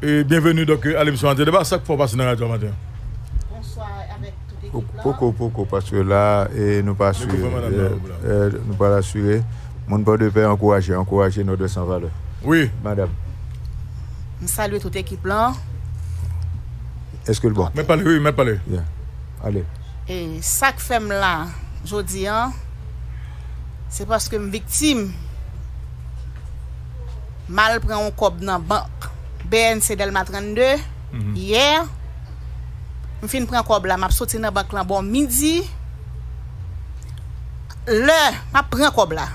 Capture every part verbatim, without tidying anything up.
E byenveni, donk, a lemisyon Antè Deba. Sa k fè w pase nan radyo a maten an? Bonswa avèk tout ekip la. Poko, poko, paske la, e nou pa asire, e, nou pa asire. Moun Pòdepè, ankouraje, ankouraje Nòdwès an valè. Wi. Madanm. M salye tout ekip lan. Èske l bon? Mèt pale, wi, mèt pale. Yeah. Ale. E sa k fè m la jodi a, se paske m viktim. M al pran yon kòb nan bank B N C Dèlma trannde yè. M fin pran kòb la, m ap soti nan bank lan bò midi. Lè m ap pran kòb la,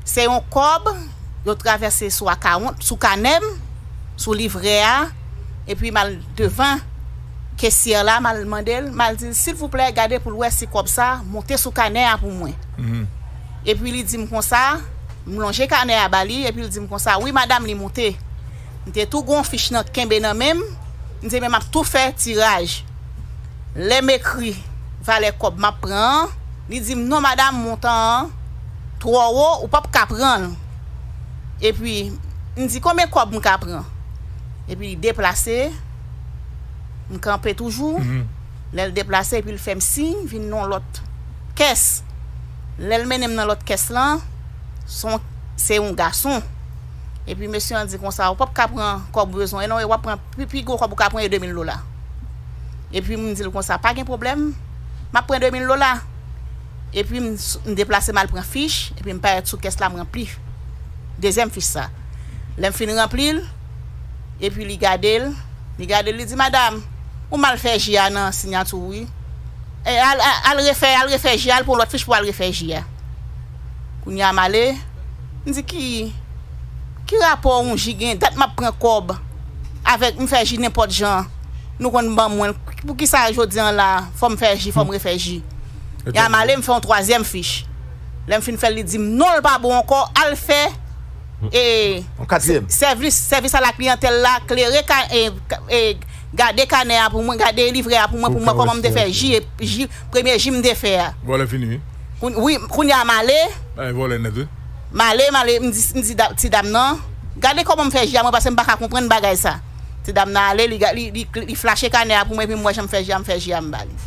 se yon kòb yo travèse sou akawont, sou kanè m, sou livrè a, epi m al devan kesyè la, m al mande l, m al di l, silvouplè, gade pou l wè si kòb sa monte sou kanè a pou mwen. Epi li di m konsa, m lonje kanè a ba li, epi l di m konsa, wi, madanm, li monte. M te tou gen yon fich nan kenbe nan men m, m di, men m ap tou fè tiraj. Lè m ekri valè kòb m ap pran an, li di m, non, madanm, montan an twò wo, ou p ap ka pran l. Epi, m di, konbyen kòb m ka pran? Epi, li deplase, m kanpe toujou. Lè l deplase, epi l fè m siy, vin nan yon lòt kès. Lè l mennen m nan lòt kès lan, se yon, se yon gason. Epi, mesye an di konsa, ou p ap ka pran kòb ou bezwen, non, e w ap pran pi, pi gwo kòb ou ka pran, e de mil dola. Epi m di l konsa, pa gen pwoblèm, m ap pran de mil dola. Epi m, m deplase m al pran fich, epi m parèt sou kès la, m ranpli dezyèm fich sa. Lè m fin ranpli l, epi li gade l, li gade l, li di, madanm, ou mal fè ji a nan siyati w, wi. E, al, al, al refè, al refè ji a, al pran lòt fich pou al refè ji a. Kounye a m ale, m di, ki, ki rapò yon ji gen? Dat m ap pran kòb avèk m fè ji nenpòt jan. Nou konn ban mwen l. Poukisa jodi a la, fò m fè ji, fò m refè ji? Ya m ale, m fè yon twazyèm fich. Lè m fin fè l, li di m non, l pa bon ankò, al fè, e, yon katriyèm. Sèvis, sèvis a la kliyantèl la, klere ka, e, ka, e, gade kanè a pou mwen, gade livrè a pou mwen, pou mwen kòman m te fè ji, e, ji, premye ji m te fè a. Vòlè fini, wi. Koun-, wi, kounye a m ale. Ay, vòlè nèt, wi. M ale, m ale, m di, m di da-, ti dam nan, gade kòman m fè ji a mwen, paske m pa ka konprann bagay sa. Ti dam nan ale, li ga-, li, li, li flache kanè a pou mwen, epi m wè jan m fè ji a, m fè ji a, m ba li.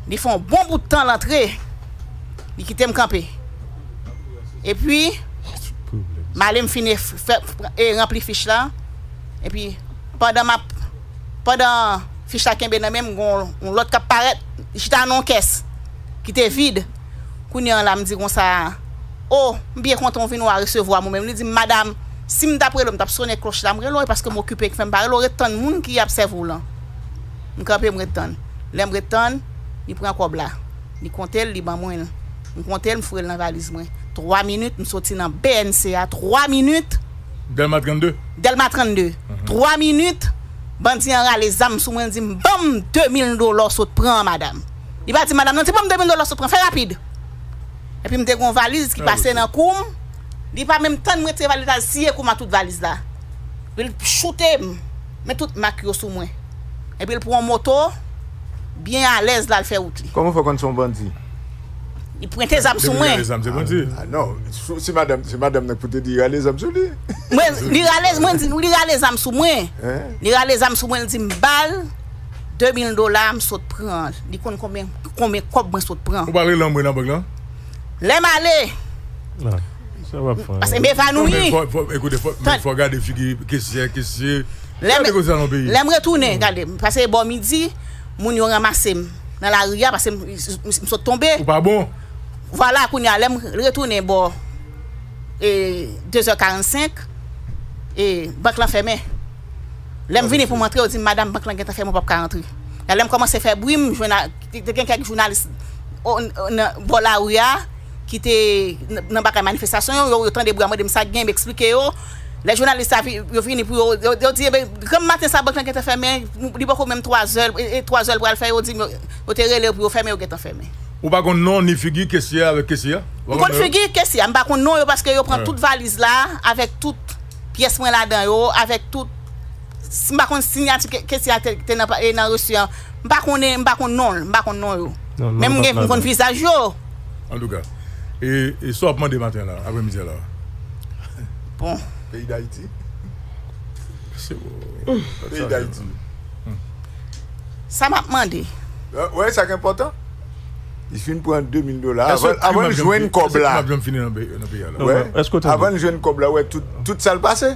Li fè yon bon bout tan l antre, li kite m kanpe. Epi, m ale m fin f-, fè, e, ranpli fich la. Epi, pandan m ap, pandan fich la kenbe nan men m, gen yon, yon lòt k ap parèt, li chita nan yon kès ki te vid. Kounye a la, m di konsa, o, m byen kontan w vin, w a resevwa mwen menm. Li di m, madanm, si m t ap rele w, m t ap sonnen klòch la, m rele w, e paske m okipe ki fè m pa rele w, ret tann moun ki ap sèvi w lan. M kanpe, m ret tann. Lè m ret tann, li pran kòb la. Li konte l, li ban mwen l. M konte l, m foure l nan valiz mwen. Twa minit, m soti nan B N C a. Twa minit. Dèlma trannde. Dèlma trannde. Twa minit, bandi an rale zam sou mwen, l di m, ban m de mil dola w sot pran an, madanm. Li pa di madanm nan, di ban m de mil dola w sot pran, fè rapid. Epi m te gen yon valiz ki pase nan kou m. Li pa menm tann m retire valiz la, l siye kou m a tout valiz la. Epi l choute m, men tout mak yo sou mwen. Epi l pran yon moto, byen alèz la, l fè wout li. Kòman w fè konn se yon bandi? Li pwente zam sou mwen. Li rale zam, se bandi. Ah, non, si madanm, si madanm nan ki pou te di li rale zam sou li. Mwen, li rale, mwen di, li rale zam sou mwen. Li rale zam sou mwen, li di m ba l de mil dola, m sot pran. Li konn konbyen, konbyen kòb mwen sot pran. Ou pa rele anmwe nan bank lan? Lè m ale, paske m evanoui. Fò, fò, ekoute, fò, men fò gade figi kesye, kesye. Lè m, lè m retounen, gade, paske bò midi, moun yo ranmase m nan lari a, paske m, m, m sot tonbe. Ou pa bon. Vwala, kounye a, lè m retounen bò, e, de zè karannsenk, e, bank lan fèmen. Lè m vini pou m antre, yo di m, madanm, bank lan gentan fèmen, ou p ap ka antre. Lè m kòmanse fè bri, m jwenn a, te, te gen kèk jounalis o, o, nan bò lari a, ki te nan, nan bagay manifestasyon yo, yo, yo tande bri a, mande m sa k gen, m eksplike yo. Lè jounalis sa vi-, yo vini pou yo, yo, yo di, enben, granm maten sa, bank lan gentan fèmen, li poko menm twa zè, e, e twa zè l pral fè, yo di m, yo, yo te rele yo pou yo fèmen, yo gentan fèmen. Ou pa konn non ni figi kesye a avèk kesye a? M konn figi kesye a, m pa konn non yo paske yo pran tout valiz la, avèk tout pyès mwen ladan yo, avèk tout, si m pa konn siyati ke-, kesye a te, te nan pa-, e nan resi an, m pa konnen, m pa konn non l, m pa konn non yo. Men m gen, m konn vizaj yo. Antouka, e, e sa w ap mande maten la, aprèmidi a la? Bon. Peyi Dayiti. Peyi Dayiti. Sa m ap mande. Wè, sa k enpòtan. Li fin pran de mil dola. Avan, avan l jwenn kòb la. Wè, avan l jwenn kòb la, wè, tout, tout sa l pase.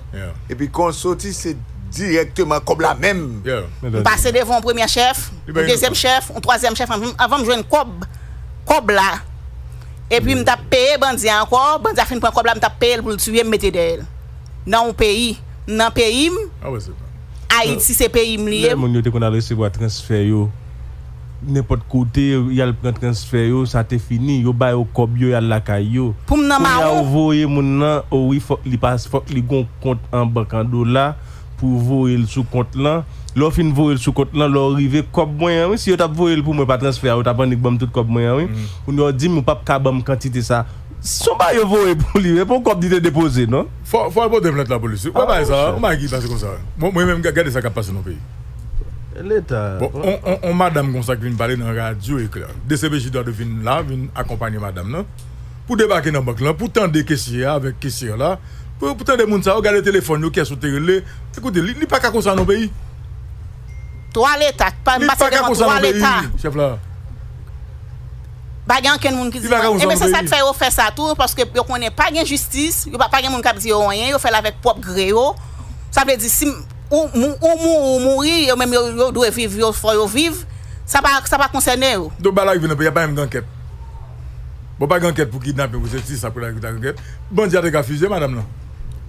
Epi kon soti, se dirèkteman kòb la menm. M pase devan yon premye chèf, yon dezyèm chèf, yon twazyèm chèf, avan, avan m jwenn kòb, kòb la. Epi m t ap peye bandi a ankò, bandi a fin pran kòb la, m t ap peye l pou l tiye m, mete dèyè l. Nan yon peyi, m nan peyi m. Ayiti se peyi m li ye. Lè moun yo te konn al resevwa transfè yo, nenpòt kote, y al pran transfè yo, sa te fini. Yo ba yo kòb yo, y al lakay yo. Pou m nan mawon. Kounye a, ou voye moun nan, o wi, fòk li pas, fòk li gon kont an bank an dola pou voye l sou kont lan. Lè w fin voye l sou kont lan, lè w rive, kòb mwen an, wi, si yo t ap voye l pou mwen pa transfè a, yo t ap annik ban m tout kòb mwen an, wi. Kounye a, w di m ou p ap ka ban m kantite sa. Se yon bagay yo voye pou li, e pa yon kòb li te depoze, non? Fò, fò l pote plent lapolis. Ou wè bagay sa, yon bagay ki pase konsa. Bon, mwen menm, gade sa k ap pase nan peyi. Leta. Bon, on, on, on madanm konsa ki vin pale nan radyo Eklè. D C P J ta dwe vin la, vin akonpanye madanm nan. Pou debake nan bank lan, pou tande kesyè a avèk kesyè la, pou, pou tande moun sa yo, gade telefòn yo, kiyès yo te rele. Ekoute, li, li pa ka konsa nan peyi. Twa leta, pa, li pa ka konsa nan peyi, chèf la. Pa gen ankenn moun ki di mwen. Ebyen, se sa k fè yo fè sa tou, paske yo konnen pa gen jistis, yo pa, pa gen moun k ap di yo anyen, yo fè l avèk pwòp gre yo. Sa vle di, si m, ou, ou, ou mouri, ou mouri, yo menm yo, yo dwe viv, yo, fò yo viv. Sa pa, sa pa konsène yo. Donk, bagay la rive nan peyi a, pa menm gen ankèt. Bon, pa gen ankèt pou kidnaping, pou sesi, sa pou la, pou la ankèt. Bandi a te ka fizye madanm nan.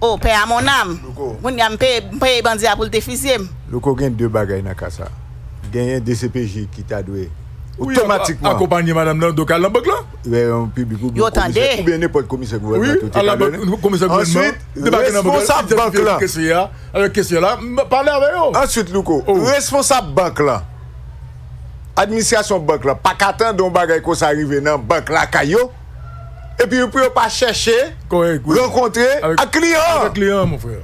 Oh, paix à mon âme. Kounye a, m peye, m peye bandi a pou l te fizye m. Louko, gen de bagay nan ka sa. Genyen D C P J ki ta dwe otomatikman akonpanye madanm nan, donk al nan bank lan. Yo tande. Oubyen nenpòt komisè gouvènman tou te ka dwe. Wi, al nan bank, komisè gouvènman, debake nan bank lan, idantite kesyè a, avèk kesyè la, pale avè yo. Answit, Louko, responsab bank lan, administrasyon bank lan, pa ka tande yon bagay konsa rive nan bank lakay yo, epi pou yo pa chèche rankontre ak kliyan an. Avèk kliyan an, mon frè.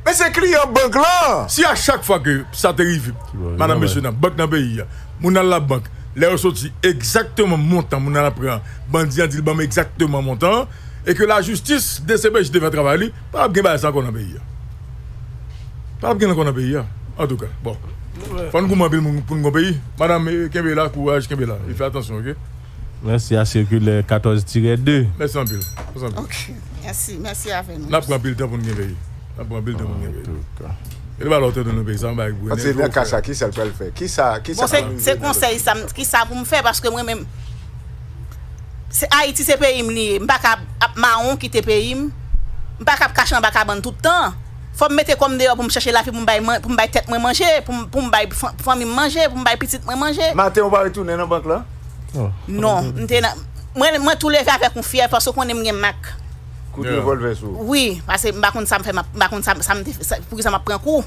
Men se kliyan bank lan. Si a chak fwa ke sa te rive, madanm, mesye, nan bank nan peyi a, moun nan al labank, lè yo soti egzakteman montan moun nan ap pran, bandi an di l ban m egzakteman montan an, e ke lajistis, D C P J te fè travay li, pa t ap gen bagay sa ankò nan peyi a. Pa t ap gen l ankò nan peyi a. Antouka, bon. Fò n goumen anpil pou n gon peyi. Madanm, eh, kenbe la, kouraj, kenbe la. E fè atansyon, oke? Mèsi a sikilè katòz tirè de. Mèsi anpil. Mèsi anpil. Ok. Mèsi, mèsi avè nou. N ap pran anpil tan pou n gen peyi. N ap pran anpil tan pou n gen peyi. Antouka. E li pa lòt nan peyi sa, m bay grenn. Paske nan ka sa, kisa l pral fè? Kisa, kisa... Bon, se, se konsèy sa, m, kisa pou m fè, paske mwen menm, se Ayiti se peyi m li ye. M pa ka ap mawon kite peyi m. M pa ka ap kache anba kabann tout tan. Fò m mete kò m deyò pou m chèche lavi, pou m bay man-, pou m bay tèt mwen manje, pou m, pou m bay fan-, fanmi m manje, pou m bay pitit mwen manje. Maten ou pa retounen nan bank lan? Non, m te nan, mwen, mwen tou leve avèk yon fyè, paske ou konnen m gen mak. Kout revòlvè sou ou. Wi, paske m pa konn sa m fè, m ap, m pa konn sa, sa m te, sa, poukisa m ap pran kou.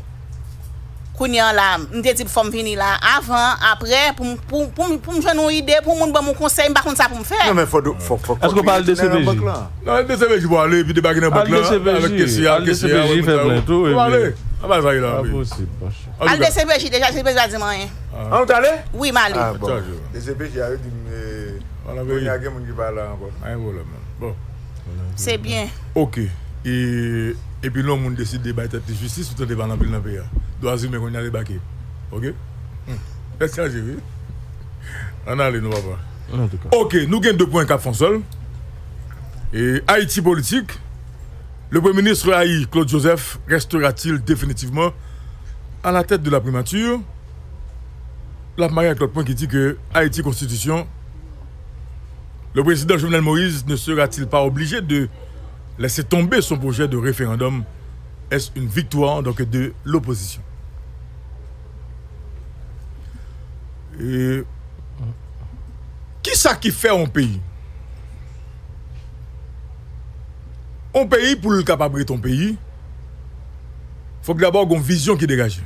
Kounye a la, m te di fò m vini la avan, aprè, pou m, pou, pou m, pou m jwenn yon ide, pou moun ban m yon konsèy, m pa konn sa pou m fè. Non, men fòk, fòk, fòk, fòk li retounen nan bank lan. Nan D C P J pou ale, epi debake nan bank lan, avèk kesye a, kesye a, fè plent tou, ale. Apa sa ye la, wi. Al D C P J deja, D C P J pa di m anyen. An, ou t ale? Wi, m ale. Ah, bon. D C P J a, yo di m, eh, kounye a gen moun ki pa la ankò. Pa gen pwoblèm, non. Bon. Se byen. Ok. E, epi lè yon moun deside bay tèt li jistis, ou tande pale anpil nan peyi a. Dwa zimen kounye a debake. Ok? Hmm. Tèt chaje, wi. Ann ale, non, papa. Antouka. Ok, nou gen de pwen k ap fè yon sèl. E, Ayiti politik. Le Premier ministre haï, Claude Joseph, restera-t-il définitivement à la tête de la primature? L ap mare ak lòt pwen ki di ke Ayiti konstitisyon, le président Jovenel Moïse ne sera-t-il pas obligé de laisser tomber son projet de référendum? Est-ce une victoire donc de l'opposition? E kisa ki fè yon peyi? Yon peyi, pou l kapab ret yon peyi, fòk dabò gen yon vizyon ki degaje.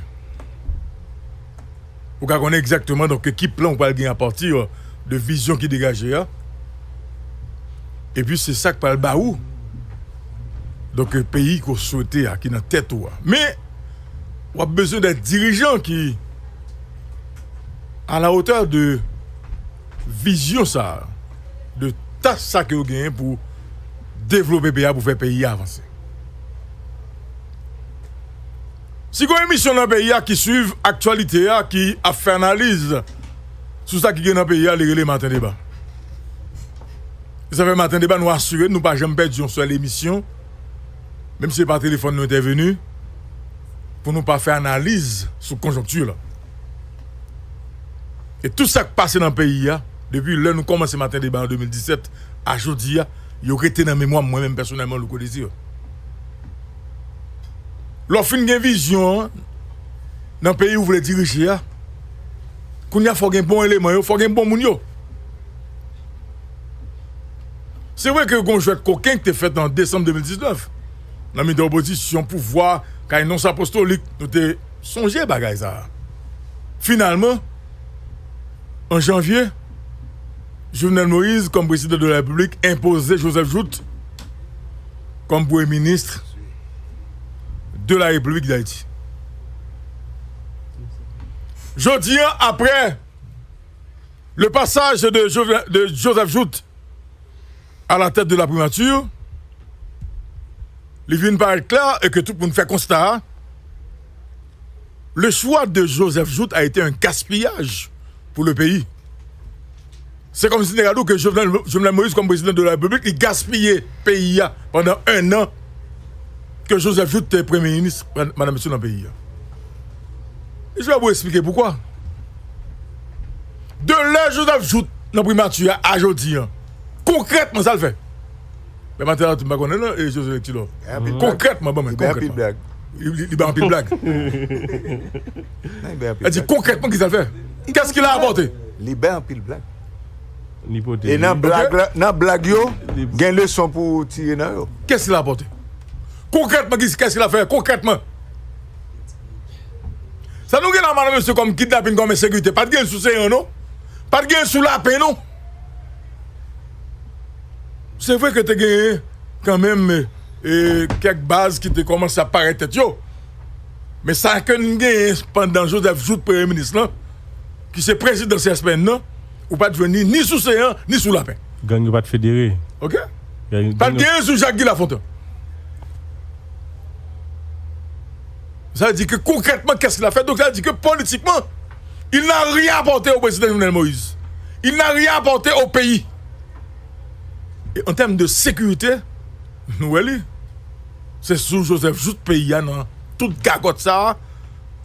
Ou ka konnen egzakteman, donk, ki plan ou pral gen apati de vizyon ki degaje a. Epi se sa k pral ba ou, donk, peyi ke w swete a, ki nan tèt ou a. Men, w ap bezwen de dirijan ki à la hauteur de vizyon sa a, de tas sa ke yo genyen pou devlope peyi a, pou fè peyi a avanse. Si gen yon emisyon nan peyi a ki swiv aktyalite a, ki ap fè analiz sou sa ki gen nan peyi a, li rele Maten Deba. E sa fè Maten Deba, nou asire n nou pa janm pèdi yon sèl emisyon, menm si se pa telefòn nou entèveni, pou nou pa fè analiz sou konjonkti la. E tout sa k pase nan peyi a, depi lè nou kòmanse Maten Deba an de mil disèt a jodi a, yo rete nan memwa m, mwen menm pèsonèlman, Louko Désir. Lè w fin gen vizyon an nan peyi ou vle dirije a, kounye a fò w gen bon eleman yo, fò w gen bon moun yo. Se vre ke gen yon jwèt koken ki te fèt an desanm de mil diznèf, nan mitan opozisyon, pouvwa, kay nons apostolik, nou te sonje bagay sa a. Finalman, an janvye, Jovenel Moïse, kòm prezidan de la Repiblik, enpoze Joseph Jouthe kòm premye minis de la République d'Haïti. Jodi an, apre le passage de, Jove- de Joseph Jouthe à la tête de la primature, li vin parèt klè e ke tout moun fè konsta a, le choix de Joseph Jouthe a été un gaspillage pour le pays. Se kòmsi nèg la di w ke Jovenel, Jovenel Moïse, kòm prezidan de la Repiblik, li gaspiye peyi a pandan en an ke Joseph Jouthe te premye minis, madanm mesye, nan peyi a. E je vais vous expliquer pourquoi. De lè Joseph Jouthe nan primati a, a jodi an, konkrètman, sa l fè? Lè maten an, m pa konnen non, e Joseph Tilò. Konkrètman, bon, men, konkrètman. Li bay anpil blag. Li bay anpil blag. Li bay anpil blag. Li di konkrètman, ki sa l fè? Qu'est-ce qu'il a apporté? Li bay anpil blag. Li pote. E nan blag la, nan blag yo, gen leson pou tire nan yo. Qu'est-ce qu'il a apporté? Konkrètman, qu'est-ce qu'il a fait? Konkrètman. Sa nou gen la, madanm mesye, kòm kidnapin, kòm ensekirite, pa t gen sou Seyan non. Pa t gen sou Lapen non. Se vre ke te genyen kanmenm, e, kèk baz ki te kòmanse ap parèt tèt yo. Men sa ke n genyen pandan Joseph Jouthe premye minis lan, ki se prezidan C S P N nan, ou pa t jwenn ni, ni sou Seyan, ni sou Lapen. Gang yo pa t federe. Ok? Pa t genyen sou Jak Gi Lafontan. Ça veut dire que concrètement, qu'est-ce qu'il a fait? Donc, ça veut dire que politiquement, il n'a rien apporté au président Jovenel Moïse. Il n'a rien apporté au pays. E an tèm de sekirite, nou wè li. Se sou Joseph Jouthe peyi a nan tout gagòt sa a.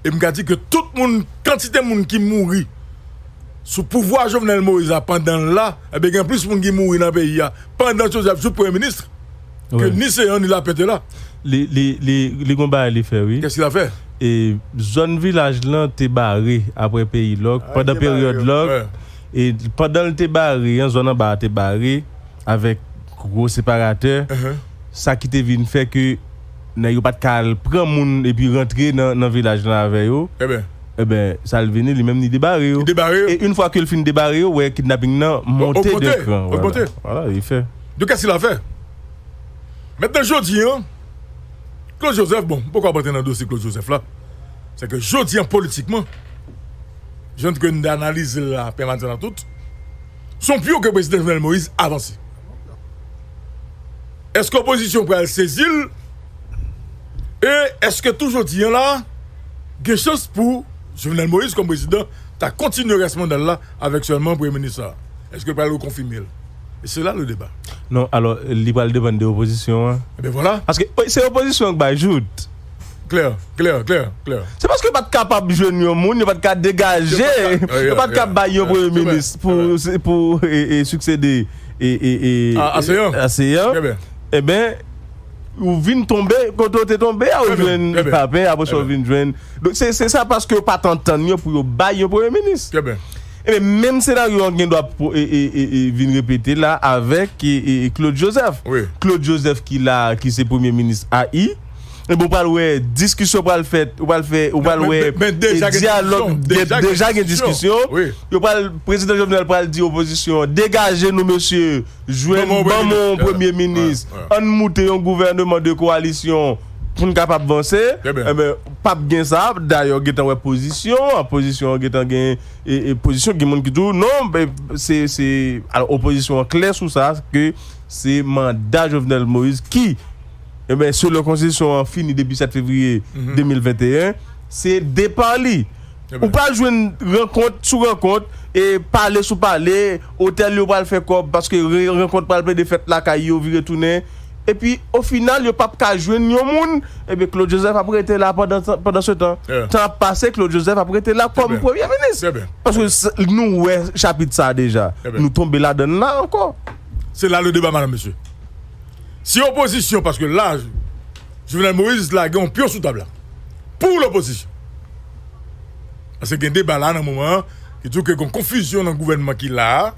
E m ka di ke tout moun, kantite moun ki mouri sou pouvwa Jovenel Moïse la pandan l la, ebyen gen plis moun ki mouri nan peyi a pandan Joseph Jouthe premye minis ke ni Seyan ni Lapen te la. Li, li, li, li gon bagay li fè, wi. Qu'est-ce qu'il a fait? E zòn vilaj lan te bare apre peyi lòk, pandan peryòd lòk. E pandan l te bare an, zòn anba a te bare avèk gwo separatè. Sa ki te vin fè ke nèg yo pa t ka al pran moun epi rantre nan, nan vilaj lan avè yo. Ebyen, sa l vini, li menm, li debare yo. Li debare yo. E yon fwa ke l fin debare yo, wè kidnaping nan monte de kran. Ogmante. Vwala, li fè. De qu'est-ce qu'il a fait? Mentnan, jodi an, Claude Joseph, bon, m poko ap rantre nan dosye Claude Joseph la. Se ke jodi an, politikman, jan ke n analize l la, pèmaten nan tout, se yon pyo ke prezidan Jovenel Moïse avanse. Èske opozisyon pral sezi l? E èske tou jodi an la, gen chans pou Jovenel Moïse kòm prezidan ta kontinye rès manda l la avèk sèlman premye minis la? Èske l pral rekonfime l? E se la le deba. Non, alò, li pral depann de opozisyon an. Ebyen, vwala. Paske, wi, se opozisyon an k bay Jouthe. Klè, klè, klè, klè. Se paske yo pa t kapab jwenn yon moun, yo pa t ka degaje, yo pa t ka bay yon premye minis pou, pou, e, e, siksede, e, e, e, a, a Seyan. A Seyan. Ebyen, ou vin tonbe, kote w te tonbe a, ou jwenn Lapen, apre sa, ou vin jwenn. Donk, se, se sa, paske yo pa t antann yo pou yo bay yon premye minis. Ebyen, menm senaryo an gen dwa pou, e, e, e, e, vin repete la avèk, e, e, e, Claude Joseph. Claude Joseph ki la, ki se premye minis A I. Ebyen, ou pral wè, diskisyon pral fèt, ou pral fè, ou pral wè, e, dyalòg, deja gen diskisyon. Yo pral, prezidan Jovenel pral di opozisyon an, degaje nou, mesye, jwenn, ban mwen yon premye minis, ann moute yon gouvèneman de kowalisyon pou n kapab vanse. Ebyen, p ap gen sa. Dayè, gentan wè pozisyon, pozisyon an gentan gen, e, e, pozisyon, gen moun ki di w non, se, se, alò, opozisyon an klè sou sa, ke se manda Jovenel Moïse ki Ebyen, selon konstitisyon an fini depi sèt fevriye de mil venteyen, se depa li. Ou pral jwenn rankont sou rankont, e pale sou pale, otèl yo pral fè kòb paske re- rankont pral plede fèt lakay yo, vire tounen. Epi, ofinal, yo p ap ka jwenn yon moun. Ebyen, Claude Joseph ap rete la pandan, pandan se tan. Tan ap pase, Claude Joseph ap rete la kòm premye minis. Paske s- nou wè chapit sa a deja. Nou tonbe ladann la ankò. Se la le deba, madanm, mesye. Si opozisyon, paske la, Jovenel Moïse lage yon pyon sou tab la. Pou lopozisyon. Paske gen deba la nan moman an, ki di w ke gen konfizyon nan gouvènman ki la a,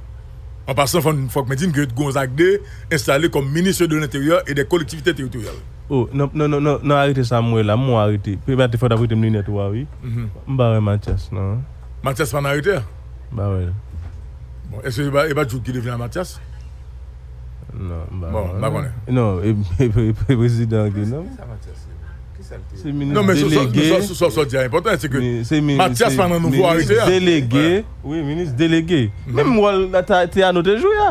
an pasan, fò n- fòk mwen di n ke Gonzague de enstale kòm minis de lenteryè e dè kolektivite teritoryal. Oh, nan, nan, nan, nan, nan arete sa m wè la, m wè arete. Pèmèt fò w t ap rete m linèt ou a, wi. M pa wè Mathias, non. Mathias pa nan arete a? M pa wè l. Bon, èske e pa, e pa Jout ki te vin a Mathias? Non, m pa konnen. Bon, m pa konnen. Non, e, e, e, e prezidan an ki non. Se minis delege. Non, men sa w di a enpòtan, se ke Mathias pa nan nouvo arete a. Delege. Wi, minis delege. Menm wòl la te anote jou a.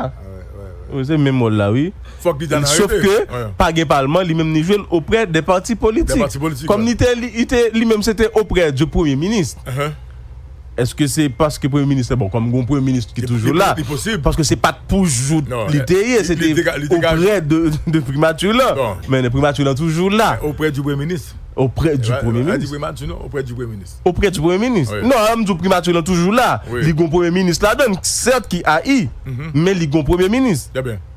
Wi, se menm wòl la, wi. Fòk li ta nan arete. Sof ke pa gen palman, li menm li jwe l oprè de pati politik. De pati politik. Kòm li te, li, li te, li menm se te oprè di premye minis. Èske se paske premye minis la, bon, kòm gon premye minis ki toujou la, paske se pa t pou Jout li te ye, se te oprè de, de primati la. Men primati la toujou la. Oprè di premye minis. Oprè di premye minis. Oprè di premye minis. Non, an m di w primati la toujou la. Li gon premye minis ladan l, sèt ki A I, men li gon premye minis.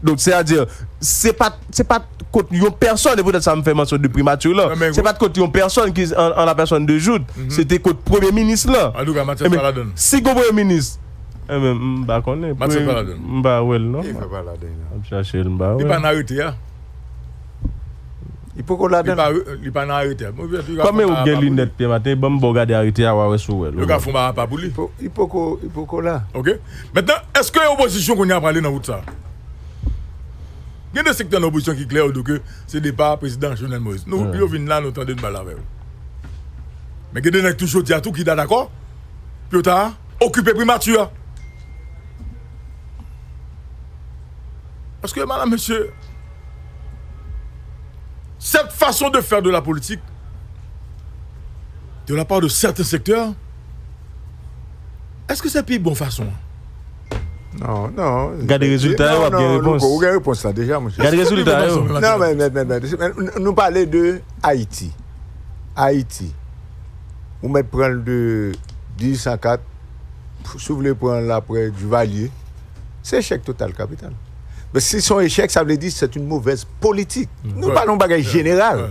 Donk, sètadi, se pa, se pa t kot yon pèsòn, e poutèt sa m fè mansyon de primati la. Se pa t kot yon pèsòn ki, an, an la pèsòn de Jout, se te kot premye minis la. Antouka, Mathias pa ladan l. Si gon premye minis, enben, m pa konnen. Mathias pa ladan l. M pa wè l, non. M ap chache l, m pa wè l. Li pa nan arete a. Li poko ladan l. Li pa, li pa nan arete a. Kòm ou gen linèt, Pyè Maten, ban m ba w gade arete a, w a wè si w wè l. Yo ka fè yon ba apa pou li. Li po- li poko, li poko la. Ok. Mentnan, èske opozisyon kounye a prale nan wout sa a? Gen de sektè nan opozisyon ki klè, yo di ke se depa prezidan Jovenel Moïse. Nou, yo vin la, nou tande n pale avè yo. Men gen de nèg tou jodi a tou ki ta dakò pou yo ta okipe primati a. Paske, madam, mesye, cette façon de faire de la politique, de la part de certains secteurs, èske se pi bon fason an? Non, non. Gade rezilta yo, w ap gen repons. Ou gen repons la deja, monchè. Gade rezilta yo. Non, men, men, men, men, nou pale de Ayiti. Ayiti. Ou mèt pran l de dizuit san kat, si w vle pran l aprè Duvalier, se echèk total kapital. Men si se yon echèk, sa vle di se yon movèz politik. Nou pale yon bagay jeneral.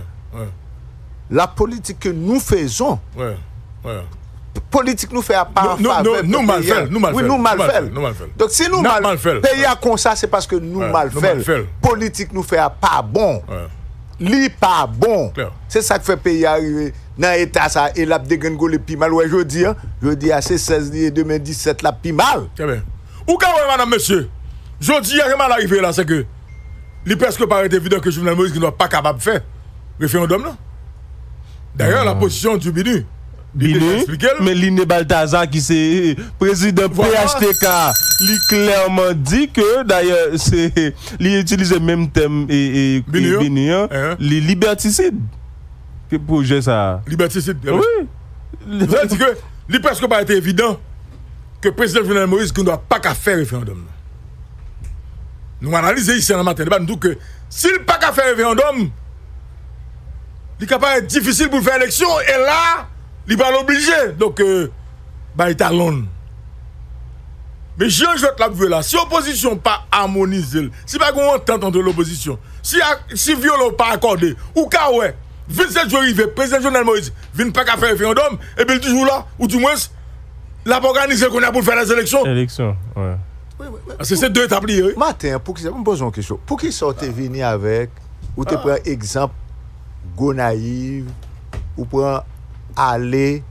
La politique que nous faisons, politik nou fè a pa an favè de peyi a. Wi, nou mal fè l. Donk, si nou mal, peyi a konsa, se paske nou mal fè l. Politik nou fè a pa bon. Li pa bon. Se sa k fè peyi a rive nan eta sa a, e l ap degrengole pi mal. Ou wè jodi a, jodi a se sèz li ye, demen disèt l ap pi mal. Trè byen. Ou ka wè, madanm, mesye, jodi a, jan bagay la rive la, se ke li prèske parèt evidan ke Jovenel Moïse gendwa pa kapab fè referandòm nan. Dayè, la pozisyon di Bini. Li deja eksplike l. Men Line Balthazar, ki se prezidan P H T K, li klèman di ke, dayè, se, li itilize menm tèm e, e, e Bini an, li libètisid. Ke pwojè sa a? Libètisid. Wi. Sa vle di ke li prèske parèt evidan ke prezidan Jovenel Moïse gendwa pa ka fè referandòm nan. Nou analize isi a nan maten deba, nou di ke si l pa ka fè referandòm, li ka parèt difisil pou l fè eleksyon, e la, li pral oblije. Donk, euh, bay talon. Men jan jwèt la ap jwe la, si opozisyon pa amonize l, si pa gen yon antant ant lopozisyon, si, si vyolo pa akòde, ou ka wè, vennsèt jen rive, prezidan Jovenel Moïse vin pa ka fè referandòm, epi l toujou la, ou dimwens, l ap òganize l kounye a pou l fè lèzeleksyon. Eleksyon, wi. Paske se de etap li ye, wi. Maten an, poukisa, m poze yon kesyon. Poukisa w te vini avèk, ou te pran egzanp Gonayiv, ou pran Ale,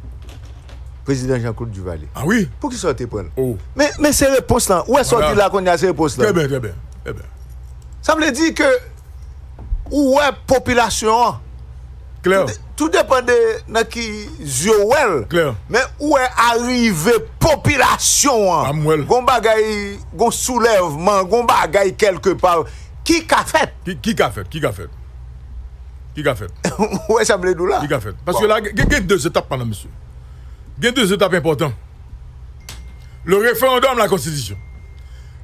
prezidan Jean Claude Duvalier? Ah wi. Poukisa w te pran l? Oh. Men, men se repons lan. Ou wè sa w di la kounye a, se repons lan. Trè byen, trè byen, trè byen. Sa vle di ke ou wè popilasyon an. Klè. Tou de- tou depann de nan ki zye w wè l. Klè. Men ou wè arive popilasyon an. Ah, m wè l. Gon bagay, gon soulèvman, gon bagay kèlkepa. Ki ka fèt? Ki, ki ka fèt? Ki ka fèt? Li ka fèt. Ou wè sa m vle di w la? Li ka fèt. Paske la, gen, gen de etap, madan, mesye. Gen de etap enpòtan. Le référendum, la constitution.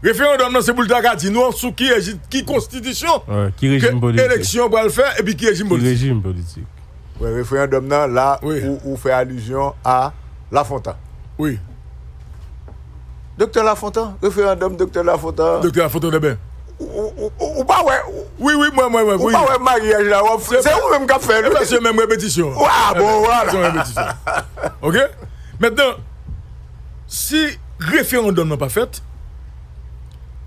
Referandòm nan, se pou l ta ka di nou sou ki, ki konstitisyon, ki rejim politik, eleksyon pral fè, epi ki rejim politik. Ki rejim politik. Wè, referandòm nan, la, ou, ou fè alizyon a Lafontan. Wi. Doktè Lafontan, referandòm Doktè Lafontan. Doktè Lafontan, trè byen. Ou, ou, ou, ou pa wè, ou, wi, wi, mwen, mwen, mwen, ou pa wè maryaj la, w ap, se ou menm k ap fè l, wi. Se menm repetisyon. Wa, bon, vwala. Se menm repetisyon. Oke? Mentnan, si referandòm nan pa fèt,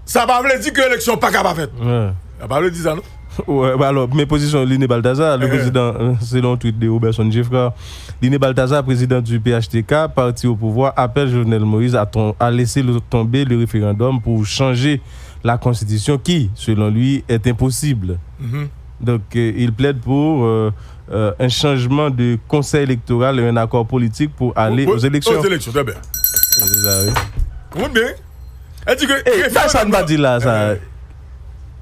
sa pa vle di ke eleksyon pa ka pa fèt. Sa pa vle di sa, non. Wè, alò, men pozisyon Line Balthazar, le président, euh, selon tweet de Roberson Geffrard, Line Balthazar, président du P H T K, parti au pouvoir, appelle Jovenel Moïse à, ton- à laisser le- tomber le référendum pour changer la constitution qui, selon lui, est impossible. Donc, euh, il plaide pour euh, euh, un changement de conseil électoral et un accord politique pour aller aux élections. Aux élections, très bien. Konprann byen. Èl di ke, e, sa, sa n pa di la, sa.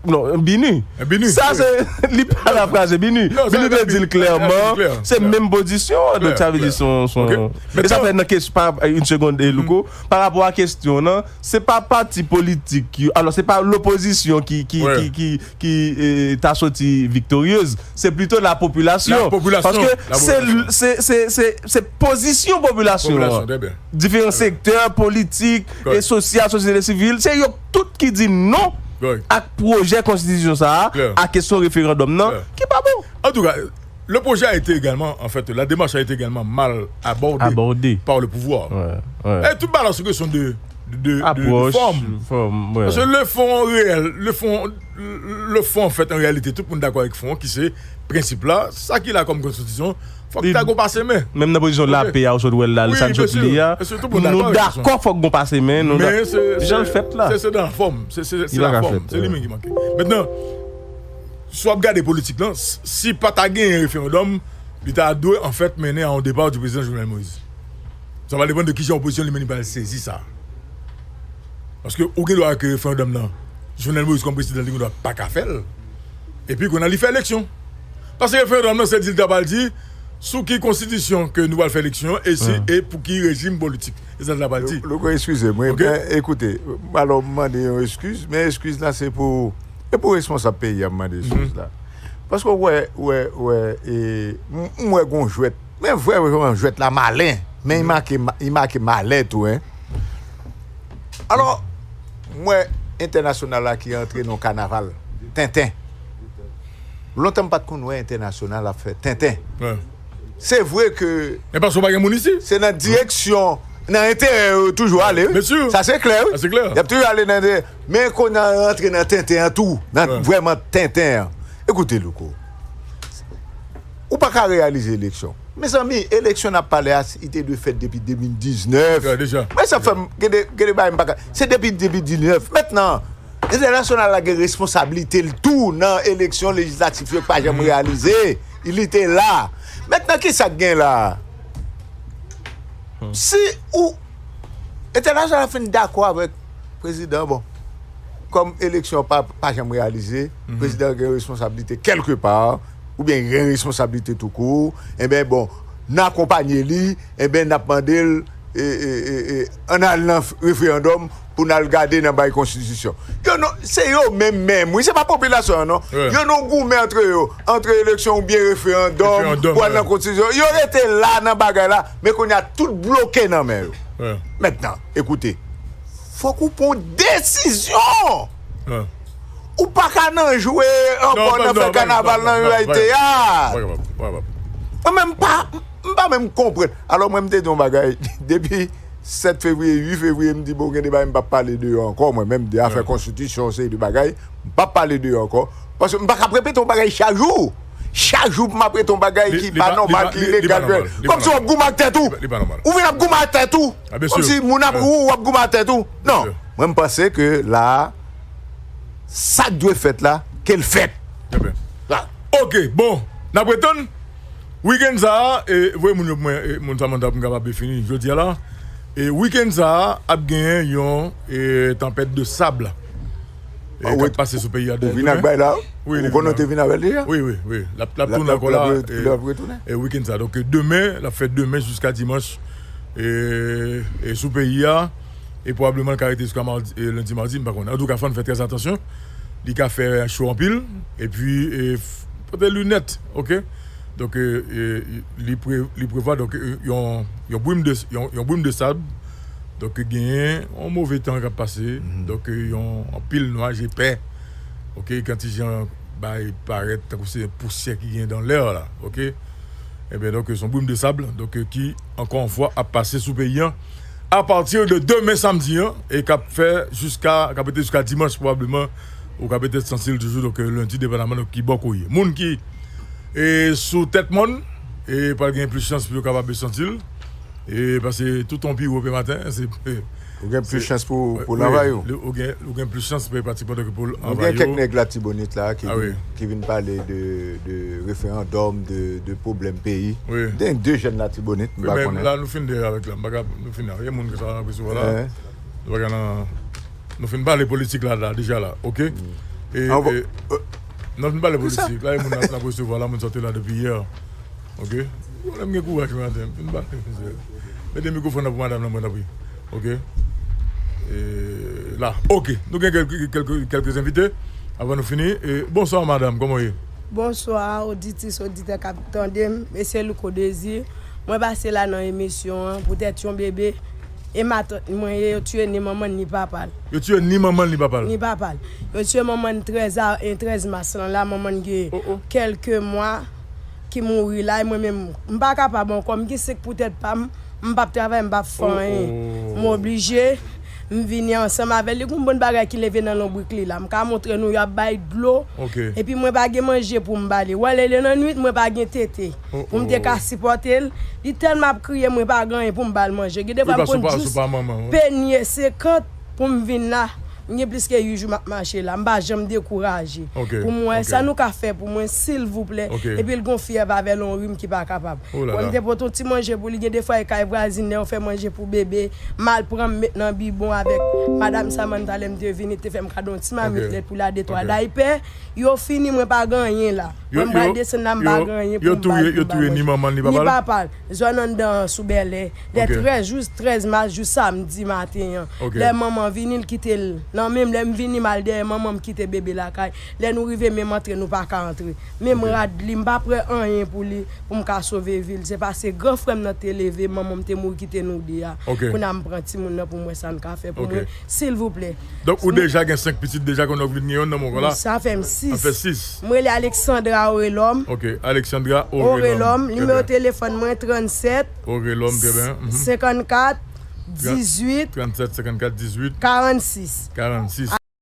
Non, Bini. Bini. Sa, se, li pa la fraze Bini. Bini te di l klèman, se menm pozisyon, donk sa vle di son, son, e sa fè nan kesyon, pa, une seconde, e, Louko, pa rapò a kesyon nan, se pa pati politik yo, alò, se pa lopozisyon ki, ki, ki, ki, ki, e, ta soti viktoryez, se plito la popilasyon. Paske se, se, se, se, se pozisyon popilasyon an. Diferan sektè politik e sosyal, sosyete sivil, se yo tout ki di non ak pwojè konstitisyon sa a, a kesyon referandòm nan, ki pa bon. Antouka, le projet a été également, en fait, la démarche a été également mal abordée par le pouvoir. E tout bagay la sou kesyon de, de, de, de fòm. Paske le fon reyèl, le fon, le fon, an fèt, an reyalite, tout moun dakò avèk fon an, ki se prensip la, sa ki la kòm konstitisyon, fòk ta gon pase men. Menm nan pozisyon lapè a, ou sot wè l la, sa n sot li a, nou dakò fòk gon pase men, nou dakò. Jan l fèt la. Se, se nan fòm, se, se, se la fòm, se li menm ki manke. Mentnan, si w ap gade politik lan, si pa ta genyen referandòm, li ta dwe, an fèt, mennen a yon depa du président Jovenel Moïse. Sa va depann de kijan opozisyon li menm li pral sezi sa. Paske ou gen dwa ke referandòm nan, Jovenel Moïse kòm prezidan, li gen dwa pa ka fè l. Epi kounye a li fè eleksyon. Paske referandòm nan, se di l ta pral di sou ki konstitisyon ke nou pral fè eleksyon e si, e pou ki rejim politik. E sa l ta pral di. Louko, eskize m, wi, men ekoute, alò, m mande yon eskiz, men eskiz la se pou, e pou responsab peyi a m mande eskiz la. Paske w wè, w wè, w wè, e, m, m wè gon jwèt. Men vrè, vrèman, jwèt la malen. Men li make, li make malè tou, en. Alò, m wè entènasyonal la ki rantre nan kanaval. Tenten. Lontan m pa t konn wè entènasyonal ap fè tenten. Se vre ke. E paske w pa gen moun isi? Se nan direksyon, nan enterè yo toujou ale, wi. Sa se klè, wi. Y ap toujou ale nan enterè. Men kounye a rantre nan tenten an tou, nan vrèman tenten an. Ekoute, Louko. Ou pa ka reyalize eleksyon. Mezanmi, eleksyon n ap pale a, li te dwe fèt depi de mil diznèf. Men sa fè m, gen de, gen de bagay m pa ka. Se depi de mil diznèf. Mentnan, entènasyonal la gen responsablite l tou nan eleksyon lejislatif yo k pa janm reyalize. Li te la. Mentnan, ki sa k gen la? Si ou, entènasyonal la fin dakò avèk prezidan, bon, kòm eleksyon pa, pa janm reyalize, prezidan gen responsablite kèlkepa, oubyen gen responsablite toukou, enben, bon, n akonpanye li, enben, n ap mande l, e, e, e, e, ann al nan f-, referandòm pou n al gade nan bay konstitisyon. Yo, non, se yo menm menm, wi, se pa popilasyon an, non. Yo, non, goumen antre yo, antre eleksyon oubyen referandòm, pou al nan konstitisyon. Yo rete la nan bagay la, men kounye a tout bloke nan men yo. Mentnan, ekoute, fòk ou pran yon desizyon. Ou pa ka nan jwe ankò, nan fè kanaval, nan jwe teyat. Mwen menm pa, m pa menm konprann. Alò, mwen, m te di yon bagay, depi sèt fevriye, uit fevriye, m di, bon, gen de bagay m p ap pale de yo ankò, mwen menm, de afè konstitisyon, seri de bagay, m p ap pale de yo ankò. Paske m pa ka ap repete yon bagay chak jou. Chak jou pou m ap repete yon bagay ki pa nòmal, ki ilegal. Kòmsi w ap goumen ak tèt ou. Ou vin ap goumen ak tèt ou. Kòmsi moun ap, ou, w ap goumen ak tèt ou. Non. Mwen, m panse ke la a, sa k dwe fèt la, ke l fèt. Trè byen. Oke, bon, n ap retann. Wikenn sa a, e, voye moun yo pou mwen, e, moun Samantha pou m kapab fini jodi a la. E, wikenn sa a, ap genyen yon, e, tanpèt de sab. e k ap pase sou peyi a demen. Ou vin ak bay la? Wi, ou konnen ou te vin avè l deja? Wi, wi, wi. L ap, l ap tounen ankò la, l ap retounen. E wikenn sa. Donk, demen, l ap fè demen jiska dimanch. E, e sou peyi a, e pwobableman l ka rete jiska madi, e lendi, madi, m pa konnen. Antouka, fò n fè trè atansyon. Li ka fè cho anpil, epi, e, pote linèt, oke? Donk, e, e, li pre-, li prevwa, donk, e, yon, yon brim de, yon, yon brim de sab. Donk, genyen yon move tan k ap pase. Donk, e, yon anpil nwaj epè. Oke, kan ti jan bay parèt tankou se pousyè ki gen dans l'air la, oke? Ebyen, donk, se yon brim de sab, donk, ki, ankò yon fwa, ap pase sou peyi a, apati de demen samdi an, e k ap fè jiska, k ap rete jiska dimanch pwobableman, ou ka petèt santi l toujou, donk, lendi, depandaman, donk, ki bò ke w ye. Moun ki, e, sou tèt mòn, e pral gen plis chans pou yo kapab santi l, e paske tout yon pi wo pe maten, se, ou gen plis chans pou, pou lanvay ou. Ou gen, ou gen plis chans, pratikman, donk, pou lanvay ou. Nou gen kèk nèg Latibonit la ki vin, ki vin pale de, de referandòm, de, de pwoblèm peyi. Gen de jèn Latibonit, m pa konnen. La, nou fin deja avèk la, m pa ka, nou fin avèk moun ke sa nan presevwa la. Nou pa ka nan, nou fin pale politik la, la, deja la, oke? E, e, nou fin pale politik la, e moun nan ap resevwa la, moun sòti la depi yè. Oke? Pwoblèm gen kouraj maten, m fin pale, mezanmi. Mete mikwofòn nan pou madanm nan, mwen, tanpri. Oke? E, la, oke. Nou gen kèlke, kèlke, kèlke envite avan nou fini. E, bonswa, madanm, kòman w ye? Bonswa, oditris, oditè k ap tande m. E se Louko Désir. Mwen pase la nan emisyon an, poutèt yon bebe. E matant mwen ye, yo tiye ni manman n, ni papa l. Yo tiye ni manman l, ni papa l? Ni papa l. Yo tiye manman n trèz a, e trèz mas lan la, manman n gen kèlke mwa ki mouri la, e mwen menm, m pa kapab ankò, m gen senk poutèt pa m, m p ap travay, m p ap fè anyen. M oblije, m vini ansanm avè l. Li gon bon bagay ki leve nan lonbrik li la. M ka montre nou, y ap bay dlo. Epi mwen pa gen manje pou m ba li. Wè, lè li nan nwit, mwen pa gen tete pou m te ka sipòte l. Li tèlman ap kriye, mwen pa gen anyen pou m ba l manje. Gen de fwa m konn jis penye senkant pou m vin la. M gen plis ke uit jou m ap mache la. M pa janm dekouraje. Pou m wè sa nou ka fè pou mwen, silvouplè. Epi l gon fyèv avè l, yon rim ki pa kapab. Mwen, m te pote yon ti manje pou li. Gen de fwa, e kay vwazin, lè yo fè manje pou bebe, m al pran, m met nan bibwon avèk madam Samantha, lè m te vini, te fè m kado yon ti mamit lèt pou li, de twa daypè. Yo fini, mwen pa gen anyen la. Mwen, m pral desann la, m pa gen anyen pou m ba l, pou m ba l manje. Ni manman l, ni papa l? Ni papa l. Zòn anndan an, sou Bèlè. Lè trèz jou, trèz mas, jou samdi maten an. Lè manman vini, l kite l nan men m. Lè m vini, m al dèyè manman, m kite bebe lakay. Lè nou rive, menm antre, nou pa ka antre. Menm rad li, m pa pran anyen pou li, pou m ka sove vi l. Se paske gran frè m nan te leve, manman m te mouri, kite nou de a. Kounye a, m pran timoun nan pou m wè sa n ka fè pou mwen. Silvouplè. Donk, ou deja gen senk pitit deja, kounye a w vin gen yonn nan men w la? Sa fè m sis. Sa fè sis. M rele Alexandra Orelom. Ok, Alexandra Orelom. Orelom, nimewo telefòn mwen, trannsèt, Orelom, trè byen. Mhm. Senkannkat, dizuit, trannsèt, senkannkat, dizuit, karannsis. Karannsis.